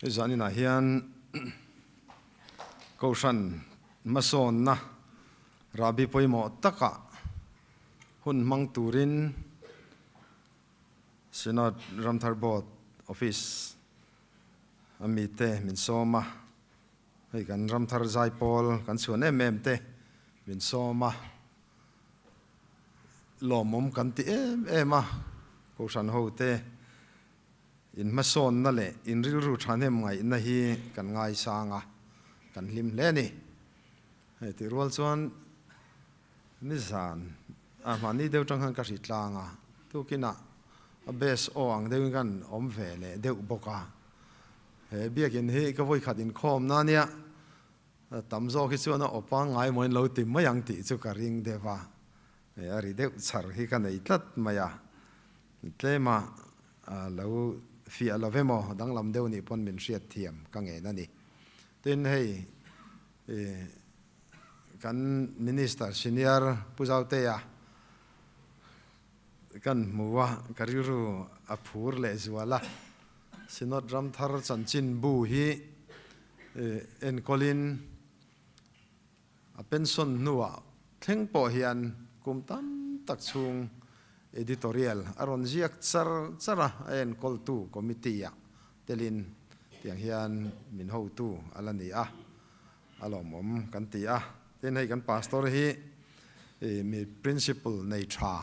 Zaninah hian Kohhran hmasawnna rahbi pawimawh takah hun hmang turin Synod Ramthar Board Office a mite min sawm a, hei kan Ramthar Zaipawl kan chhuan em em te min sawm a, lawmawm kan ti em em a, Kohhran hote In hmasawnna leh in rilru thahnem ngaihna hi kan ngaisang a, kan hlim hle a ni. Hei tih rual chuan nizan a mahni deuh tang khan ka hri tlang a, tukinah a base aw ang deuhin kan awm ve leh deuh bawk a. He biakin hi ka vawikhat inkhawm na nia, tam zawk hi chuan a aw pangngai mawiin lo ti mai ang tih chu ka ring deuh a. Hei a ri deuh chhar hi ka nei tlat mai a, tlema lo fiah lo emaw danglam deuh nih pawn min hriat thiam ka ngen a ni. Tin hei kan Minister Senior Pu Zautea kan hmu a, ka rilru a phur leh zual a, Synod Ramthar chanchinbu hi enkawlin A pension hnuah thleng pawh hian kum tam tak chhung editorial a rawn ziak char char a, a enkawltu committee-ah telin tiang hian min hotu a la ni a, a lawmawm kan ti a. Tin, hei kan pastor hi mi principle nei tha,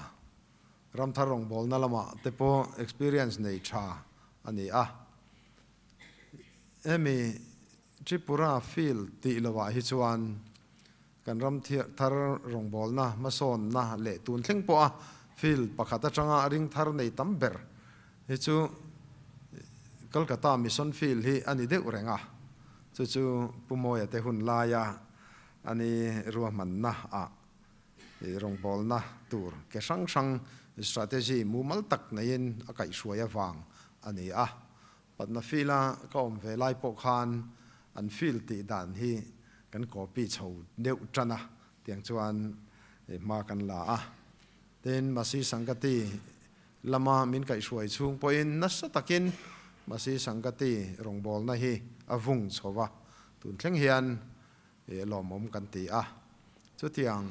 ramthar rawngbawlna lamah te pawh experience nei tha a ni a. Hemi Tripura field tih lovah hi chuan kan ram thar rawngbawlna hmasawnna leh tun thleng pawha field pakhat atanga ring thar nei tam ber hi chu Kolkata Mission Field hi a ni deuh reng a, chu chu Pu Mawia te hun laia a ni ruahmanna ah rawngbawlna tur ke hrang hrang strategy mumal tak neiin a kaihhruai avang a ni a. Patna field-a ka awm ve lai pawh khan an field tih dan hi kan copy chho deuh tan a, tiang chuan hma kan la a. Tin, Masi Sangati lama min kaihhruai chhung pawhin nasa takin Masi Sangati rawngbawlna hi a vung chho va, tun thleng hian lawmawm kan ti a. Chutiang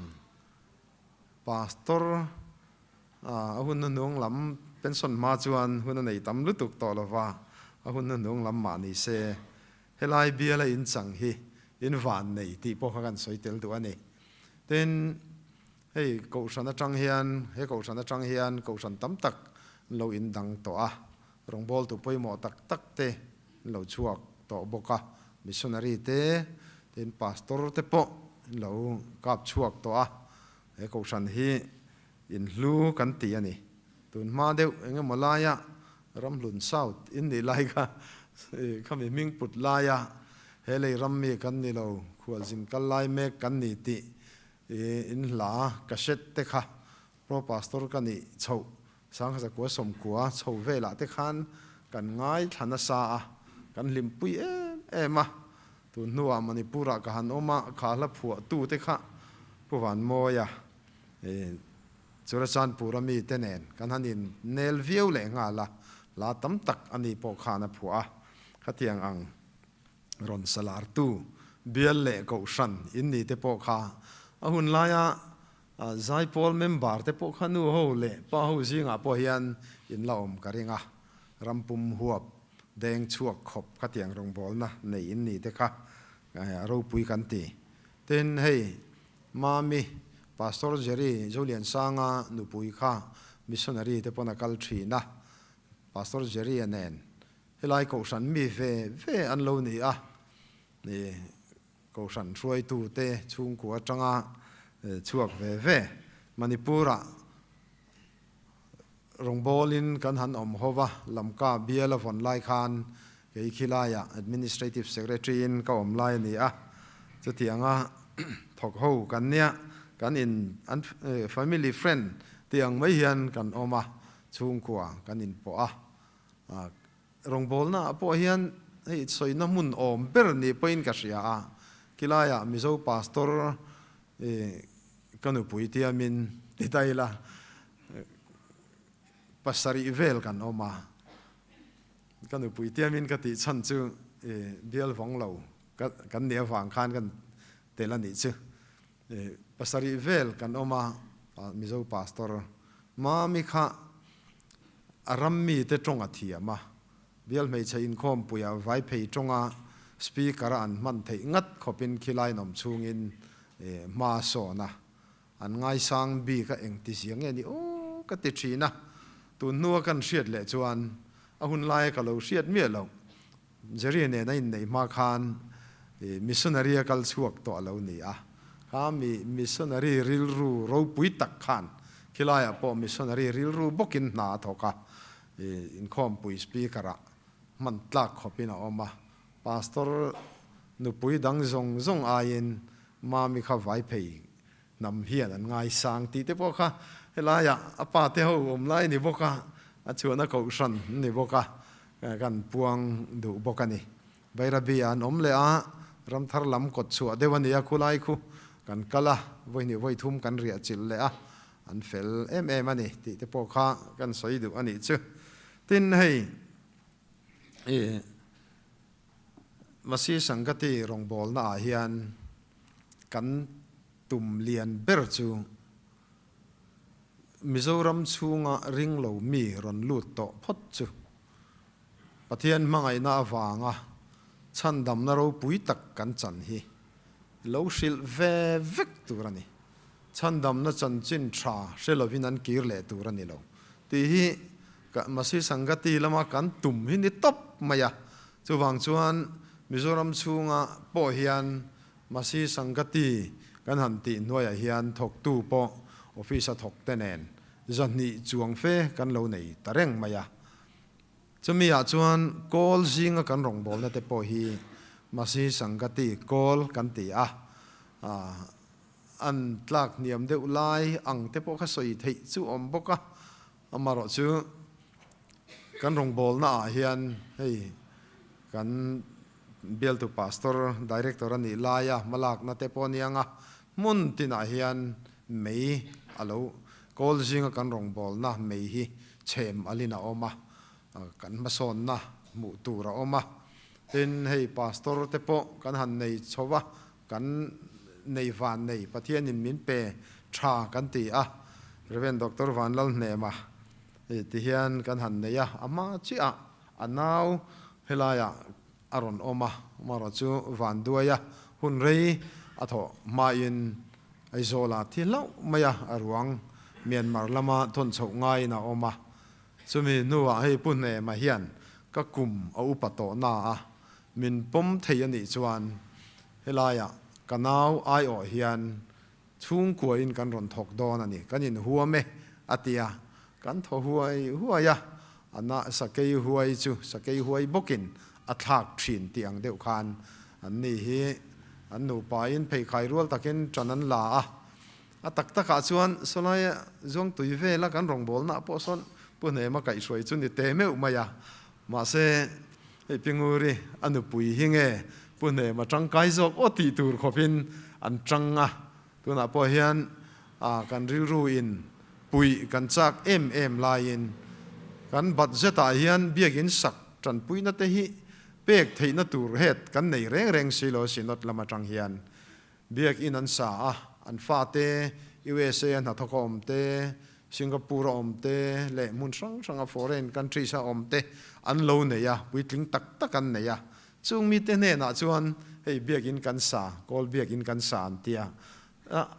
Pastor A hun hnuhnung lam pension hma chuan hun a nei tam lutuk tawh lo va, a hun hnuhnung lam mah ni se, helai biala in chang hi in van nei tih pawh kha kan sawi tel duh a ni. Tin, hei kohhran atang hian, he kohhran atang hian kohhran tam tak an lo in dang tawh a, rawngbawltu pawimawh tak tak te an lo chhuak tawh bawk a, missionary te, tin pastor te pawh an lo kap chhuak tawh a, he kohhran hi In hlu kan ti a ni. Tun hma deuh eng emaw laia Ramhlun South in nih lai kha khami hming put laia he lei ram mi kan ni lo, khualzin kal lai mek kan ni tih in hla ka hret te kha Pro Pastor ka nih chhoh Sangkha 19 chho velah te khan kan ngaithla nasa a, kan hlimpui em em a. Tun hnuah Manipur-ah ka han awm a, kha hla phuahtu te kha Pu Vanmawia Churachandpur-a mite nen kan han in nel viau leh nghal a, hla tam tak a ni pawh khan a phuah a, khatiang ang rawn salartu bial leh kohhran in ni te pawh kha a hun laia Zaipawl member te pawh kha nu ho leh pa ho zingah pawh hian in la awm ka ring a, rampum huap deng chhuak khawp khatiang rawngbawlna nei in ni te kha a ropui kan ti. Tin, hei Mami, Pastor Jerry Zoliansanga nupui kha missionary te pawn a kal thin a, Pastor Jerry-a nen helai kohhran mi ve ve an lo ni a, kohhran hruaitu te chhungkua atanga chhuak ve ve Manipur-ah rawngbawlin kan han awm ho va, Lamka bial a vawn lai khan kei khilaiah Administrative Secretary-in ka awm lai a ni a, chutianga thawk ho kan nia, kan in an family friend tih ang mai hian kan awm a, chhungkua kan inpawh a, rawngbawlnaah pawh hian hei sawina hmun awm ber ni pawhin ka hria a, khilaiah Mizo Pastor Ka nupui tiamin ti ta ila, pasarih vel kan awm a, ka nupui tiamin ka tih chhan chu. bial vawng lo kan nih avang khan kan tel a nih chu. Pasarih vel kan awm a, Mizo Pastor Mami kha a ram mite tawng a thiam a, bial hmeichhe inkhawmpuia vai phei tawnga speaker a an hman theih ngat khawpin khilai nawm chhungin hma a sawn a, an ngaisang bik a engti zia nge ni aw ka ti thin a, tun hnua kan hriat leh chuan a hun laia ka lo hriat miah loh Jerry nen a inneih hma khan missionary a kal chhuak tawh a lo ni a, kha mi missionary rilru ropui tak khan khilaiah pawh missionary rilru bawkin hna a thawk a, inkhawmpui speaker ah hman tlak khawpin a awm a, pastor nupui dang zawng zawng aiin Mami kha vai phei hnam hian an ngaisang tih te pawh kha helaiah a pa te ho awm lai ni bawk a, a chhuahna kohhran ni bawk a, kan puang duh bawk a ni. Bairabi ah an awm leh a, ramthar lam kawt chhuah deuh a ni a, khulai khu kan kal a, vawihnih vawithum kan riah chilh leh a, an fel em em a ni tih te pawh kha kan sawi duh a nih chu. Tin hei ih Masi Sangati rawngbawlna ah hian kan tum lian ber chu Mizoram chhunga ring lo mi rawn lut tawh phawt chu Pathian hmangaihna avanga chhandamna ropui tak kan chan hi lo hrilh ve vek tur a ni. Chhandamna chanchin tha hre lovin an kir leh tur a ni lo tih hi Masi Sangati lama kan tum hi ni tawp mai a. Chuvang chuan Mizoram chhunga pawh hian Masi Sangati kan han tih hnuaiah hian thawktu pawh office a thawk te nen zahnih chuang fe kan lo nei ta reng mai a. Chumi ah chuan kawl zinga kan rawngbawlna te pawh hi Masi Sangati kawl kan ti a, an tlak hniam deuh lai ang te pawh kha sawi theih chu awm bawk a, amarawh chu kan rawngbawlna ah hian hei kan Bialtu Pastor, Director a nih laia hmalakna te pawh a ni ang a, hmun tinah hian mei a lo kawl zinga kan rawngbawlna mei hi chhem alin a awm a, kan hmasawnna hmuh tur a awm a. Tin, hei Pastor te pawh kan han nei chho va, kan nei van nei Pathianin min pe tha kan ti a, Rev. Doctor Vanlalhnema ti hian kan han nei a, a hma chiah A nau helaiah a rawn awm a, amaherawh chu vanduaia hun rei a thawh hmain Aizawla thi hlauh mai a, a ruang Myanmar lama thawn chhoh ngaiin a awm a. Chumi hnuah hei Pu Hnema hian ka kum a upa tawh na a, min pawm thei a nih chuan helaiah ka nau aiawh hian Chhungkuain kan rawn thawk dawn a ni, kan inhuam e, a ti a. Kan thaw huai huai a, a na sakei huai chu sakei huai bawkin a thlak thin tih ang deuh khan an ni hi an nupain pheikhai rual takin ṭan an la a. A tak takah chuan sawlaia zuangtui vela kan rawngbawlnaah pawh sawn Pu Hnema kaihhruai chu ni te meuh mai a. Mahse, hei Pi Nguri a nupui hi nge Pu Hnema tangkai zawk aw tih tur khawpin an tang a, tunah pawh hian kan rilru in puih kan chak em em laiin kan budget ah hian biakin sak tanpuina te hi pek theihna tur het kan nei reng reng si lo Synod lam atang hian Biakin an sa a, an fate USA a hnathawk a awm te, Singapore a awm te leh hmun hrang hranga foreign countries a awm te an lo nei a, puitling tak tak an nei a. Chung mite hnenah chuan hei biakin kan sa, kawl biakin kan sa an ti a,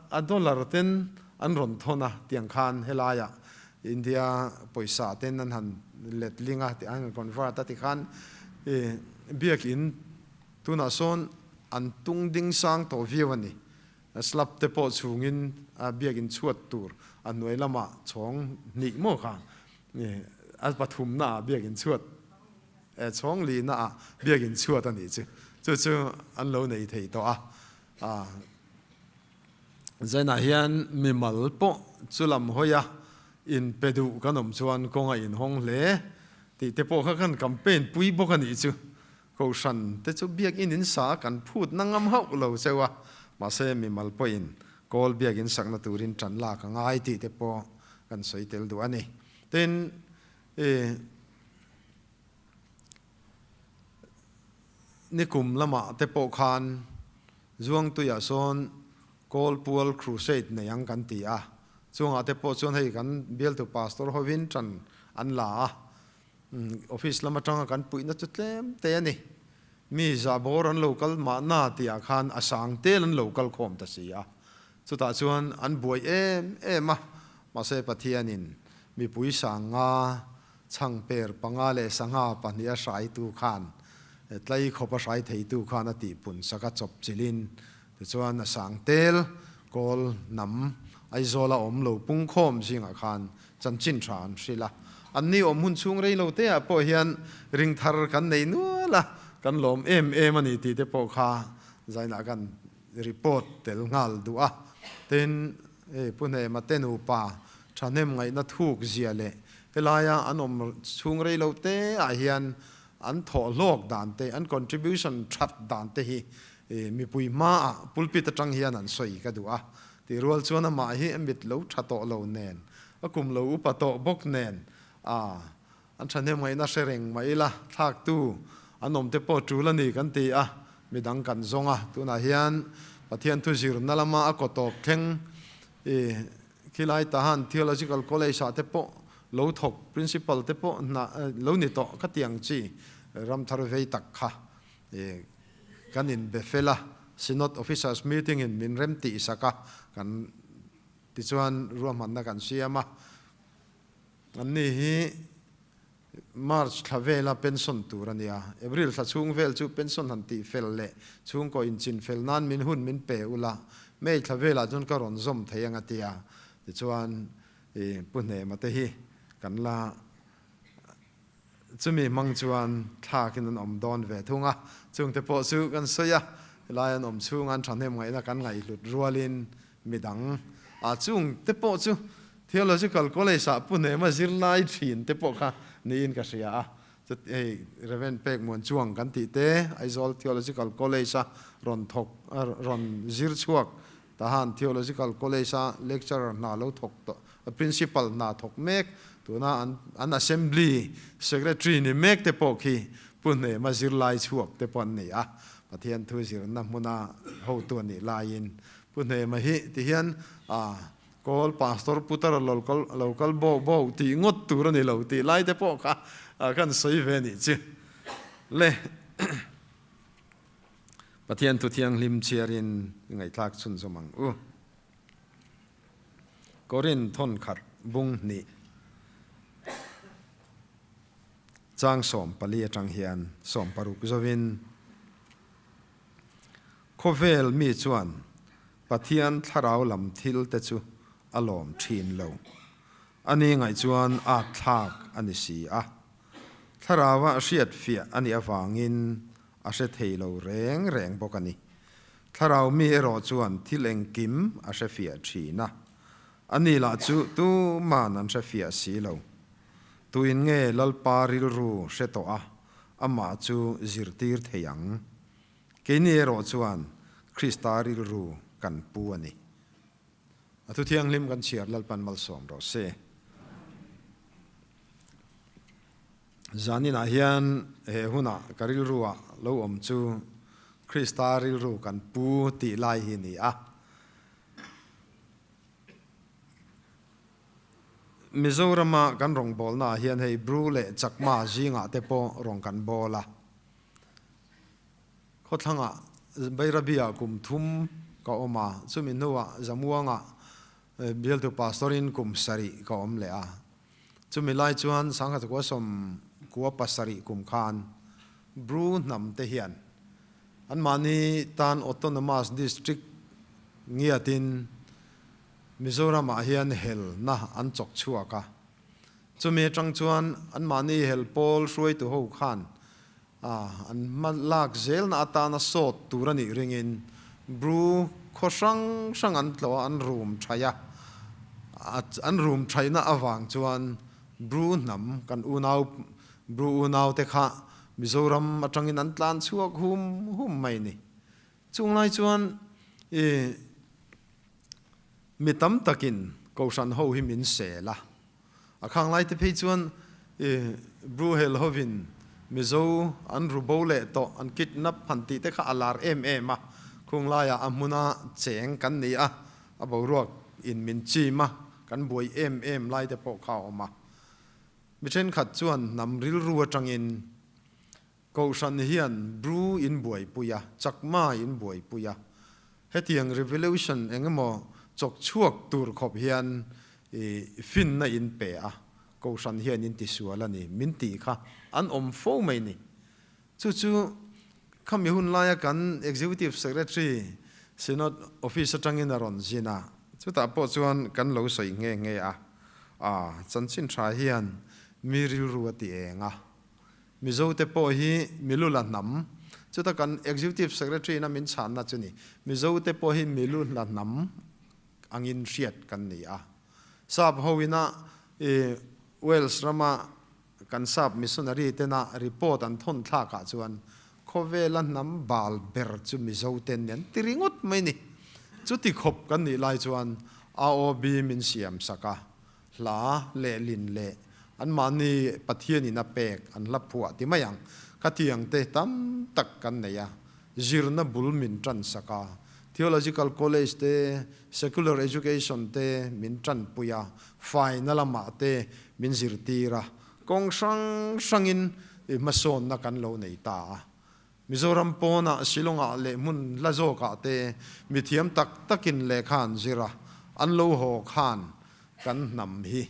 a dollar ten an rawn thawn a tiang khan helaiah India pawisa ten an han letling a, an han convert a tikhan biakin Tunah sawn an tung ding sang tawh viau a ni. Slab te pawh chhungin biakin chhuat tur a hnuai lamah chhawng hnih maw kha a pathumna ah biakin chhuat chhawng lihna ah biakin chhuat a nih chu. Chu chu an lo nei thei tawh a. Zainah hian mimal pawh chu lam hawi a inpe duh kan awm chuan kawng a inhawng hle tih te pawh kha kan campaign pui bawk a nih chu. Kohhran te chu biakin in sa a kan phut na ngam hauh lo cheu a, mahse mimal pawhin kawl biakin sakna turin tan lak a ngai tih te pawh kan sawi tel duh a ni. Tin, i Nikum lamah te pawh khan Zuangtuiah sawn Kawlpual Crusade nei ang kan ti a, chungah te pawh chuan hei kan bialtu pastor hovin tan an la a, office lam atanga kan puihna chu tlem te a ni. Mi zahbawr an lo kal mahna tihah khan a sang tel an lo kal khawm ta si a, chutah chuan an buai em em a, mahse Pathianin mipui sang nga Chhangper panga leh sangha pahniha hraitu khan tlai khawpa hrai theitu khan a tihpun sak a chawp chilhin tichuan a sang tel kawl hnam Aizawla awm lo pungkhawm zingah khan chanchin tha an hrilh a. Anni awm hun chhung rei lo teah pawh hian ring thar kan nei nual a, kan lawm em em a ni tih te pawh kha zainah kan report tel nghal duh a. Tin, hei Pu Hnema te nupa thahnem ngaihna thuk zia leh Helaia an awm chhung rei lo te ah hian an thawh hlawk dan te, an contribution that dan te hi mipui hmaah pulpit atang hian an sawi ka duh a. Tih rual chuan amah hi a mit lo tha tawh lo nen, a kum lo upa tawh bawk nen a an thahnem ngaihna hre reng mah ila thlaktu an awm te pawh tul a ni kan ti a, midang kan zawng a. Tunah hian Pathian thu zirna lama a kaw tawp thleng i Khilai Tahan Theological College ah te pawh lo thawk Principal te pawh hna lo ni tawh ka ti ang chi ram thar vei tak kha kan in be fel a, Synod Officers Meeting in min rem tih sak a, kan tichuan ruahmanna kan siam a, anni hi March thla vela pension tur a nia, April thla chhung vel chu pension han tih fel leh chhungkaw inchin fel nan min hun min pe ula, May thla velah chuan ka rawn zawm thei ang a tia, tichuan i Pu Hnema te hi kan la chumi hmang chuan thlakin an awm dawn ve thung a, chungte pawh chu kan sawi a, helai an awm chhunga an thahnem ngaihna kan ngaihhlut rualin Midang ah chung te pawh chu Theological College ah Pu Hnema zirlai thin te pawh kha niin ka hria a. Chut hei Rev. Pek Muan Chuang kan tih te Aizawl Theological College a rawn thawk rawn zir chhuak tahan Theological College a lecturer hna lo thawk tawh Principal hna thawk mek tuna an an Assembly Secretary ni mek te pawh khi Pu Hnema zirlai chhuak te pawh an ni a. Pathian thu zirna hmuna hotu a nih laiin Pu Hnema hi ti hian a Kawl Pastor Putar lo kal lo kal bo bo tih ngawt tur a ni lo tih lai te pawh kha kan sawi ve nih chu le. Pathian thu thianghlim chhiarin i ngaihthlak chhunzawm ang u. Korin thawnkhat bung hnih chang 14 atang hian 60 zovin. Khawvel mi chuan Pathian thlarau lam thil te chu a lawm thin lo. A ni ngaih chuan at thlak a ni si a. Thlarauah hriat fiah a nih avangin a hre thei lo reng reng bawk a ni. Thlarau mi erawh chuan thil engkim a hre fiah thin a. A ni lah chu tuman an hre fiah si lo. Tuin nge Lalpa rilru hre tawh a, amah chu zirtir thei ang? Keini erawh chuan Krista rilru kan pu a ni. A thu thianghlim kan chhiar Lalpan malsawm rawh se. Zaninah hian he hunah ka rilruah lo awm chu Krista rilru kan pu tih lai hi ni a. Mizorama kan rawngbawlnaah hian hei Bru leh Chakma zingah te pawh rawn kan bawl a. Khawthlangah Bairabi-ah kum thum ka awm a, chumi hnuah Zamuangah bialtu pastor-in kum sarih ka awm leh a. Chumi lai chuan Sanghatakua 97 kum khan Bru hnam te hian anmahni tan Autonomous District ngiatin Mizoramah hian helna an chawk chhuak a. Chumi atang chuan anmahni hel pawl hruaitu ho khan an hma lak zelna atana sawt tur a nih ringin Bru khaw hrang hrang an tlawh a, an rum thaih a. An rum thaihna avang chuan Bru hnam kan unau Bru unaute kha Mizoram atangin an tlan chhuak hum hum mai ni. Chung lai chuan i mi tam takin Kohhran ho hi min sel a, a khang lai te phei chuan i Bru hel hovin Mizo an ru bo leh tawh, an kidnap han tih te kha a lar em em a, khung laiah a hmuna cheng kan ni a, a boruak in min chim a, kan buai em em lai te pawh kha a awm a. Mi thenkhat chuan hnam rilru atangin Kohhran hian Bru in buaipui a, Chakma in buaipui a, hetiang revolution eng emaw chawk chhuak tur khawp hian i finna in pe a, Kohhran hian in tisual a ni, min tih kha an awm fo mai ni. Chu chu khami hun laia kan Executive Secretary Synod Office atangin a rawn zin a, chutah pawh chuan kan lo sawi nghe nghe a, a chanchin tha hian mi rilru a ti eng a. Mizote pawh hi Milula hnam, chuta kan Executive Secretary-na min chhanna chu ni, Mizote pawh hi Milula hnam angin hriat kan ni a. Sap hoina i Wales rama kan sap missionary tena report an thawn thlakah chuan khawvela hnam bal ber chu Mizote an ni an ti ringawt mai ni. Chuti khawp kan nih lai chuan AOB min siam sak a, Hla lehlin leh anmahni Pathianin a pek an hla phuah ti mai ang. Khatiang te tam tak kan nei a, zirna bul min tan sak a, Theological College te, Secular Education te min tanpui a, faina lamah te min zirtir a, kawng hrang hrangin hmasawnna kan lo nei ta a. Mizoram pawnah Shillong-ah leh hmun hla zawkah te mithiam tak takin lehkha an zir a, an lo haw khan kan hnam hi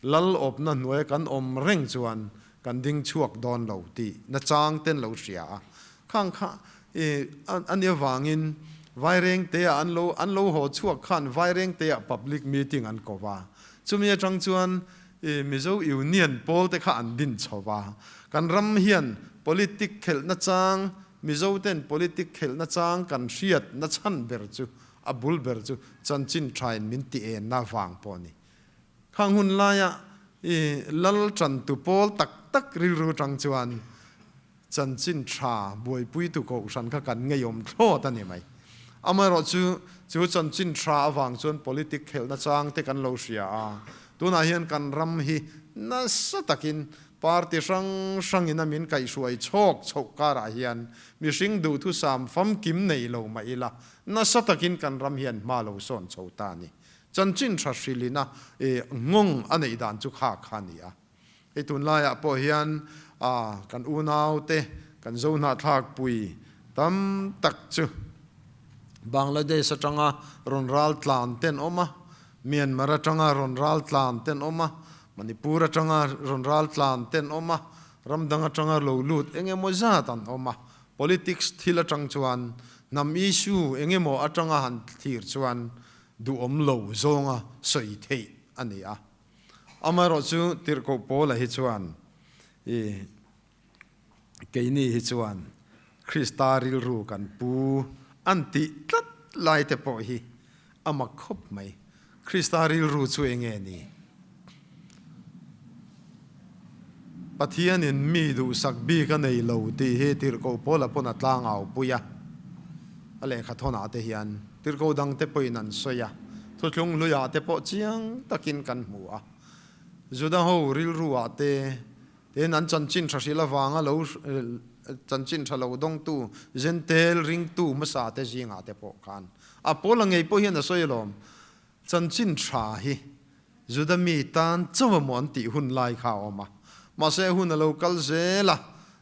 lal awpna hnuaia kan awm reng chuan kan ding chhuak dawn lo tih nachang ten lo hria a. Khang kha i a nia vangin Vairengte-ah an lo an lo haw chhuak khan Vairengte-ah public meeting an ko va. Chumi atang chuan I Mizo Union pawl te kha an din chho va. Kan ram hian politic khelh nachang, Mizo ten politic khelh nachang kan hriat nachhan ber chu, a bul ber chu chanchin thain min ti enna vang pawh a ni. Khang hun laia i lal tantu pawl tak tak rilru tang chuan chanchin tha buaipuitu kohhran kha kan ngeiawm thlawt a ni mai. Amaherawhchu, chu chanchin tha avang chuan politic khelhna chang te kan lo hria a, tunah hian kan ram hi nasa takin party hrang hrangin a min kaihhruai chhawk chhoh karah hian mihring duhthusam famkim nei lo mah ila, nasa takin kan ram hian hma lo sawn chho ta a ni. Chanchin tha hrilhina nghawng a neih dan chu kha kha a ni a. Hei tunlaiah pawh hian kan unaute, kan Zohnahthlak pui tam tak chu Bangladesh atanga rawn ral tlan te an awm a, Myanmar atanga rawn ral tlan te an awm a, Manipur atanga rawn ral tlan te an awm a, ram dang atanga lo lut eng emaw zat an awm a. Politics thil atang chuan hnam issue eng emaw atanga han thlir chuan duhawm lo zawnga sawi theih a ni a. Amaherawhchu Tirhkoh Paula hi chuan i keini hi chuan Krista rilru kan pu an tih tlat lai te pawh hi a mak khawp mai. Krista rilru chu eng nge ni? Pathianin mi duhsak bik a nei lo tih hi Tirhkoh Paula pawn a tlangau pui a, a lehkha thawnah te hian Tirhkoh dangte pawhin an sawi a, thuthlung hluiah te pawh chiang takin kan hmu a. Juda ho rilruah te tein an chanchin tha hrilh avanga lo chanchin tha lo dawngtu Jentail ringtu hmasa te zingah te pawh khan a Paula ngei pawh hian a sawi alawm. Chanchin tha hi Juda mi tan chauh emaw an tih hun lai kha a awm a, mahse hun a lo kal zel a,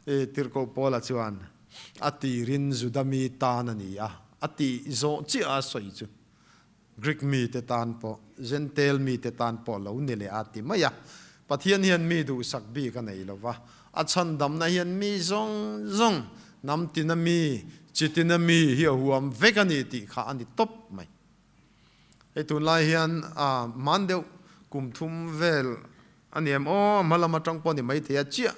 Tirhkoh Paula chuan a tirin Juda mi tan a ni a, a tih zawh chiah a sawi chu Greek mite tan pawh, Jentail mite tan pawh lo ni leh a ti mai a. Pathian hian mi duhsak bik a nei lo va, a chhandamna hian mi zawng zawng, hnam tina mi, chi tina mi hi a huam vek a ni tih kha a ni tawp mai. Hei tunlai hian hman deuh kum thum vel a ni em aw, hma lam atang pawh ni maithei a chiah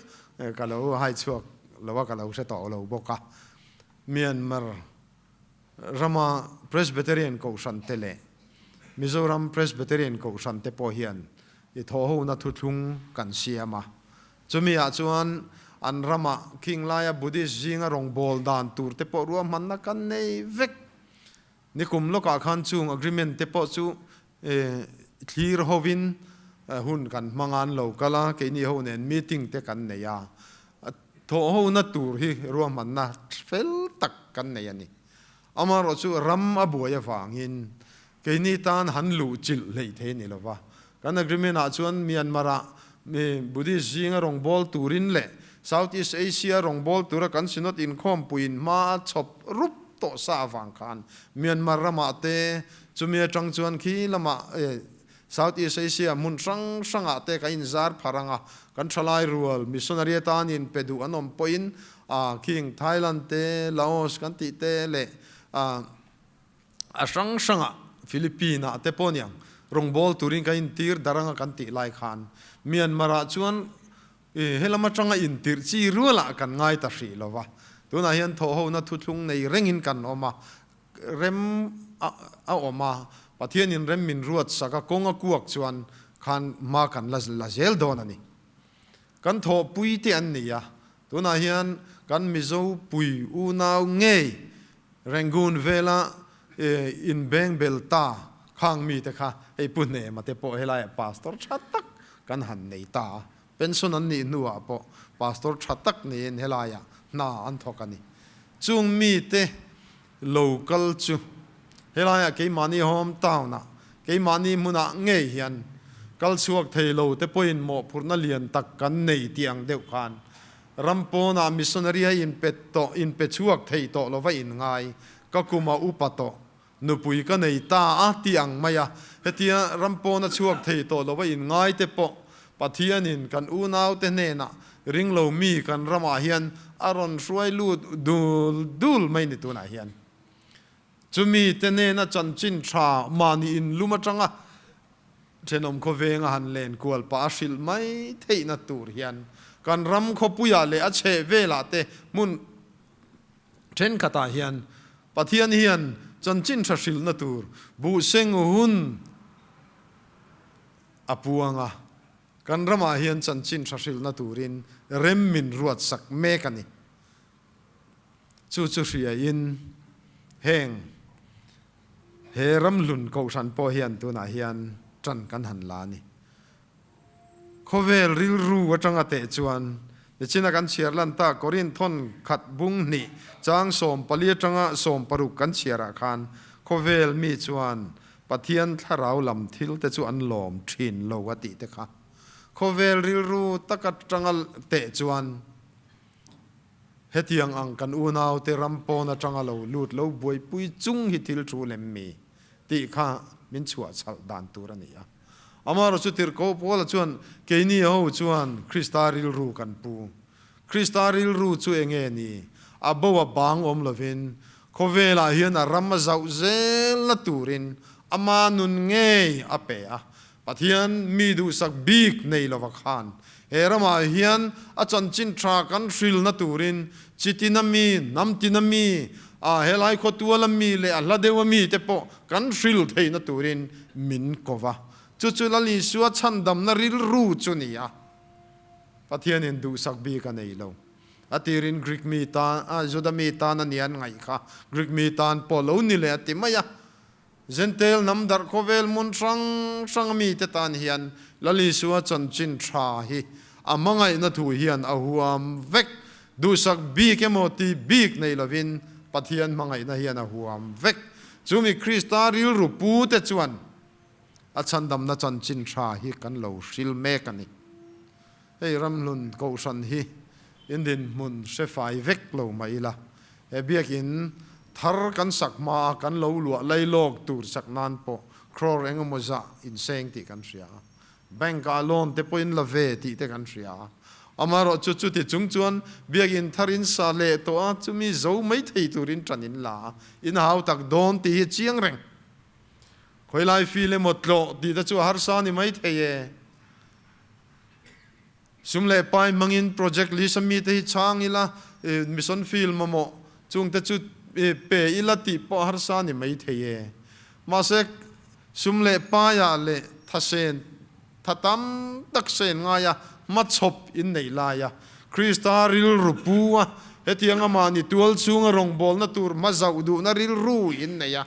ka lo hai chhuak lo a, ka lo hre tawh lo bawk a. Myanmar rama Presbyterian Kohhran te leh Mizoram Presbyterian Kohhran te pawh hian i thawhhona thuthlung kan siam a. Chumi ah chuan an rama khing laia Buddhist zinga rawngbâwl dan tur te pawh ruahmanna kan nei vek. Nikum lawkah khan chung agreement te pawh chu thlir hovin hun kan hmang a, an lo kal a, keini ho nen meeting te kan nei a. Thawhhona tur hi ruahmanna fel tak kan nei a ni. Amaherawhchu ram a buai avangin keini tan han luh chilh hleih thei a ni lo va. Kan agreement ah chuan Myanmar ah Buddhist zinga rawngbâwl turin leh South East Asia rawngbâwl tura kan Synod inkhawmpuiin hma a chhawp rup tawh sa avang khan Myanmar ramah te chumi atang chuan khi lamah South East Asia hmun hrang hrangah te kan inzar phar ang a, kan thalai rual missionary atan inpe duh an awm pawhin khing Thailand te, Laos kan tih te leh a hrang hrangah Philippine ah te pawh niang rawngbâwl turin kan intir dar anga kan tih lai khan Myanmar ah chuan helam atanga intirh chi rualah kan ngai ta hrih lo va, tunah hian thawhhona thuthlung nei rengin kan awm a, Rem a awm a, Pathianin rem min ruat sak a, kawng a kuak chuan khan hma kan la la zel dawn a ni. Kan thawhpui te an ni a, tunah hian kan Mizo pui unau ngei Rangoon vela inbeng bel ta khang mite kha hei Pu Hnema te pawh helaiah pastor tha tak kan han nei ta a, pension an nih hnuah pawh pastor tha tak niin helaiah hna an thawk a ni. Chung mite lo kal chu helaiah keimahni home town-ah, keimahni hmunah ngei hian kal chhuak thei lo te pawhin mawhphurhna lian tak kan nei tih ang deuh khan ram pawnah missionary a inpe tawh, inpe chhuak thei tawh lova inngai, ka kum a upa tawh, nupui ka nei ta a tih ang mai a, hetia ram pawna chhuak thei tawh lova inngai te pawh Pathianin kan unaute hnenah ringlo mi kan ramah hian a rawn hruai lut dul dul mai ni tunah hian. Chumi te hnena chanchin tha mahni inlum atanga thenawm khawvenga han len kual pah a hrilh mai theihna tur hian kan ram khawpuiah leh a chheh velah te hmun Thenkhatah hian Pathian hian chanchin tha hrilhna tur buhseng hun a puang a, kan ramah hian chanchin tha hrilhna turin rem min ruatsak mek a ni. Chu chu hriain heng he ramhlun kohhran pawh hian tunah hian tan kan han la a ni. Khawvel rilru atanga teh chuan nichina kan chhiar lan ta Korinth thawn khat bung hnih chang 14 atanga 16 kan chhiarah khan khawvel mi chuan Pathian thlarau lam thil te chu an lawm thin lo a tih te kha khawvel rilru taka tanga teh chuan hetiang ang kan unaute ram pawn atanga lo lut lo buaipui chung hi thil thu lem mi tih kha min chhuah chhalh dan tur a ni a. Amaherawhchu tirhkoh Paula chuan, Keini ho chuan Krista rilru kan pu. Krista rilru chu eng nge ni? A bo a bang awm lovin, khawvelah hian a ram a zauh zelna turin ama nun ngei a pe a. Pathian mi duhsak bik nei lova khan he ramah hian a chanchin tha kan hrilna turin chitina mi, hnamtina mi, a helai khawtuala mi leh a hla deuha mite pawh Kan hril theihna turin min ko va, chu chu Lal Isua chhandamna rilru chu ni a. Pathianin duhsak bik a nei lo. A tirin Greek mi tan, Juda mi tan a nia an ngaih kha, Greek mi tan pawh lo ni leh a ti mai a. Jentail hnam darh khawvel hmun hrang hrang mite tan hian Lal Isua chanchin tha hi a hmangaihna thu hian a huam vek. Duhsak bik emaw ti bik nei lovin Pathian hmangaihna hian a huam vek. Chumi Krista rilru pute chuan a chhandamna chanchin tha hi kan lo hril mek a ni. Hei ramhlun kohhran hi in dinhmun hre fai vek lo mah ila, he biakin thar kan sak hmaa kan lo luah lailawk tur sak nan pawh crore engemaw zah inseng tih kan hria a. Bank ah loan te pawhin la ve tih te kan hria a. Amaherawh chu chuti chung chuan biakinn thar in sa leh tawh a, chumi zo mai thei turin tan in la a, in hau tak dawn tih hi chiang reng. Khawilai fil emaw tlawh tih te chu a harsa ni mai thei e. Sum leh pai hmangin project list a mite hi chhang ila, mission field mamawh chung te chu pe ila tih pawh a harsa ni mai thei e. Mahse, sum leh paiah leh thasen tha tam tak sen ngaia hmachhawp in neih laia Krista rilru pu a, hetianga mahni tual chhunga rawngbawlna tur hma zauh duhna rilru in nei a,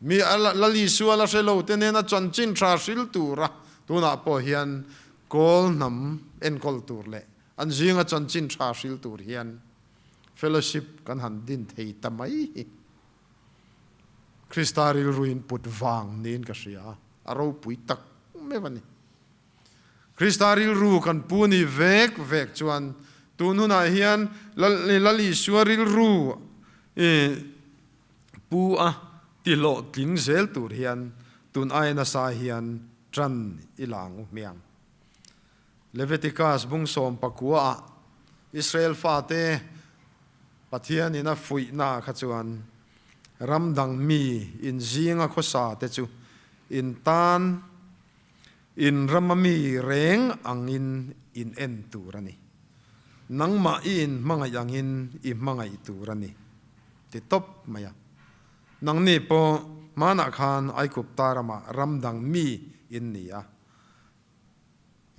mi Lal Isua la hre lo te nena chanchin tha hril tura tunah pawh hian kawl hnam enkawl tur leh. An zinga chanchin tha hril tur hian fellowship kan han din thei ta mai hi Krista rilruin put vang niin ka hria a, a ropui tak meuh a ni. Krista rilru kan pu ni vek vek chuan tun hunah hian Lal Isua rilru pu a tihlawhtling zel tur hian tun aia nasa hian tan i la ang u hmiang. Leviticus bung 19 ah Israel fate Pathian in a fuihna kha chuan ramdang mi inzinga khawsa te chu in tan In rama mi reng angin in en tur a ni. Nangmah i in hmangaih angin i hmangaih tur a ni, ti tawp mai a. Nangni pawh hmanah khan Aigupta ramah ram dang mi in ni a.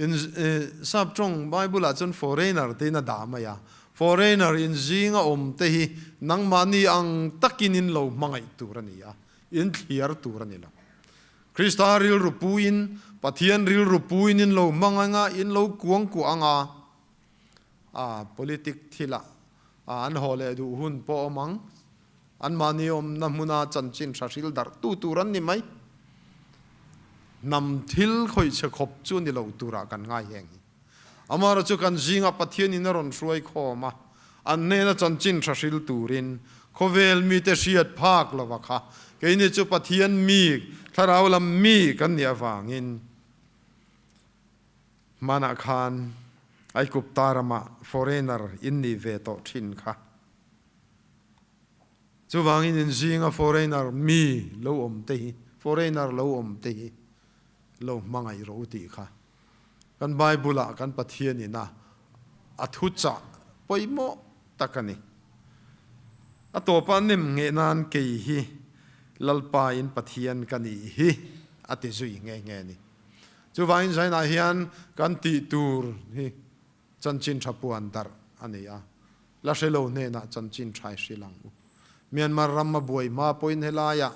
In sap tawng Bible-ah chuan foreigner tiin a dah mai a. Foreigner in zinga awm te hi nangmahni ang takin in lo hmangaih tur a ni a, in thliar tur a ni lo. Krista rilru puin, Pathian rilru puin in lo hmang anga, in lo kuang kuah anga, a politic thilah an haw leh duh hun pawh awm ang. Anmahni awmna hmuna chanchin hra hril darh tu tur an ni mai. Hnam thil khawihchhe khawp chu ni lo turah kan ngai heng hi. Amaherawhchu chu kan zingah Pathianin a rawn hruai khawm a, an hnena chanchin hra hril turin khawvel mite hriat phak lova kha keini chu Pathian mi, thlarau lam mi kan nih avangin hmanah khan Aigupta ramah foreigner in nih ve tawh thin kha. Chuvangin in zinga foreigner mi lo awm te hi, foreigner lo awm te hi lo hmangaih rawh u tih kha Kan Bible-ah kan Pathian ina a thuchah pawimawh tak a ni. A tawpa nem ngheh nan kei hi Lalpa in Pathian ka nih hi a ti zui nghe nghe a ni. Chuvangin Zainah hian kan tih tur hi chanchin tha puan darh a ni a, la hre lo hnenah chanchin tha i hrilh ang u. Myanmar ram a buai hma pawhin helaiah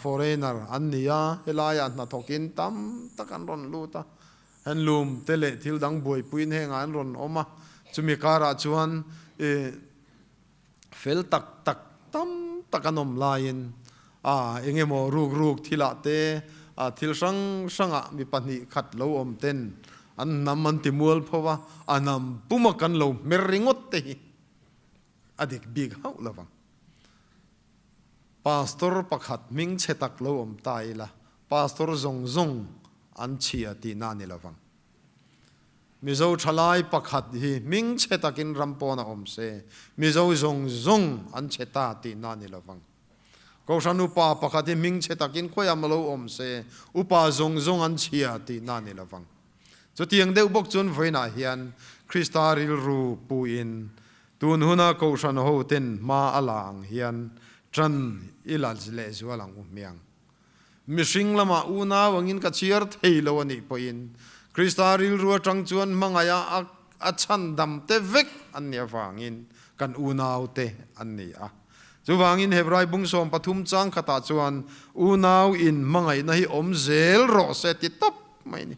foreigner an ni a, helaiah hnathawkin tam tak an rawn lut a, handloom te leh thil dang buaipuiin hengah an rawn awm a, chumi karah chuan fel tak tak tam tak an awm laiin eng emaw ruk ruk thilah te thil hrang hrangah mi pahnih khat lo awm ten an hnam an ti mual pho a, a hnam puma kan lo hmer ringawt te hi a dik bik hauh lo vang. Pastor pakhat hming chhe tak lo awm ta ila pastor zawng zawng an chhia tihna a ni lo vang. Mizo thalai pakhat hi hming chhe takin ram pawn a awm se, Mizo zawng zawng an chhe ta tihna a ni lo vang. Kohhran upa pakhat hi hming chhe takin khawiah maw lo awm se, upa zawng zawng an chhia tihna a ni lo vang. Chutiang deuh bawk chuan vawiinah hian Krista rilru puin tun huna Kohhran hoten hma a la ang hian tan i la lehzual ang u hmiang. Mihring lamah unau angin ka chhiar thei lo a nih pawhin Krista rilru atang chuan hmangaiha a a chhandam te vek an nih avangin kan unau te an ni a. Chuvangin Hebrai bung 13 chang khatah chuan unau in hmangaihna hi awm zel rawh se ti tawp mai a ni.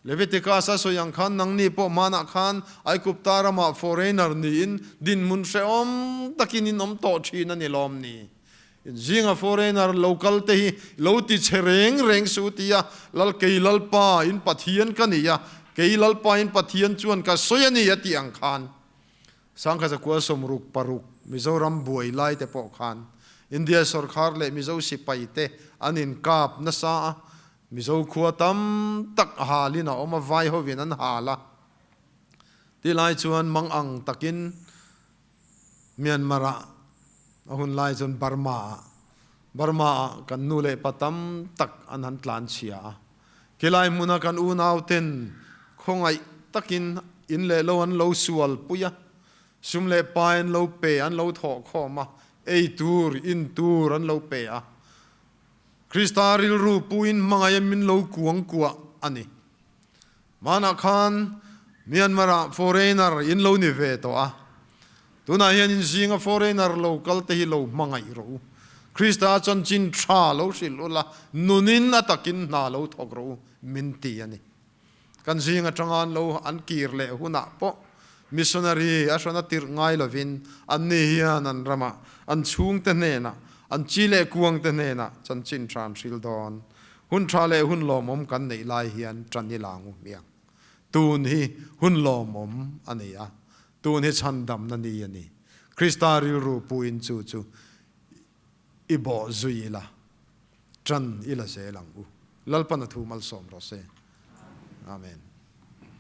Leviticus a sawi ang khan nangni pawh hmanah khan Aigupta ramah foreigner niin dinhmun hrehawm takin in awm tawh thin a ni lawm ni? In zinga foreigner lo kal te hi lo ti che reng reng suh tia Lal kei Lalpa in Pathian ka ni a, kei Lalpa in Pathian chuan ka sawi a ni a tih ang khan 1966 Mizoram buai lai te pawh khan India sawrkhar leh Mizo sipai te an inkap nasa a, Mizo khua tam tak a halin a awm a, vai hovin an hal a. Ti lai chuan mang ang takin Myanmar-ah a hun lai chuan Burma-ah, Burma-ah kan nu leh pa tam tak an han tlan chhia a. Khilai hmuna kan unauten khawngaih takin in leh lo an lo sual pui a, sum leh pai an lo pe, an lo thawh khawm a, ei tur, in tur an lo pe a. Krista rilru puin hmangaih min lo kuang kuah a ni. Hmanah khan Myanmar-ah foreigner in lo ni ve tawh a. Tunah hian in zinga foreigner lo kal te hi lo hmangaih rawh u. Krista chanchin tha lo hrilh u la, nunin a takin hna lo thawk rawh u min ti a ni. Kan zing atanga an lo an kir leh hunah pawh missionary a hran a tirh ngai lovin anni hian an ramah an chhungte hnenah, an chi leh kuangte hnenah chanchin tha an hril dawn. Hun tha leh hun lawmawm kan neih lai hian tan i la ngu hmiang. Tun hi hun lawmawm a ni a, tun hi chhandamna ni a ni. Krista rilru puin chu chu i bawh zui ila, tan i la zel ang u. Lalpan a thu malsawm rawh se. Amen.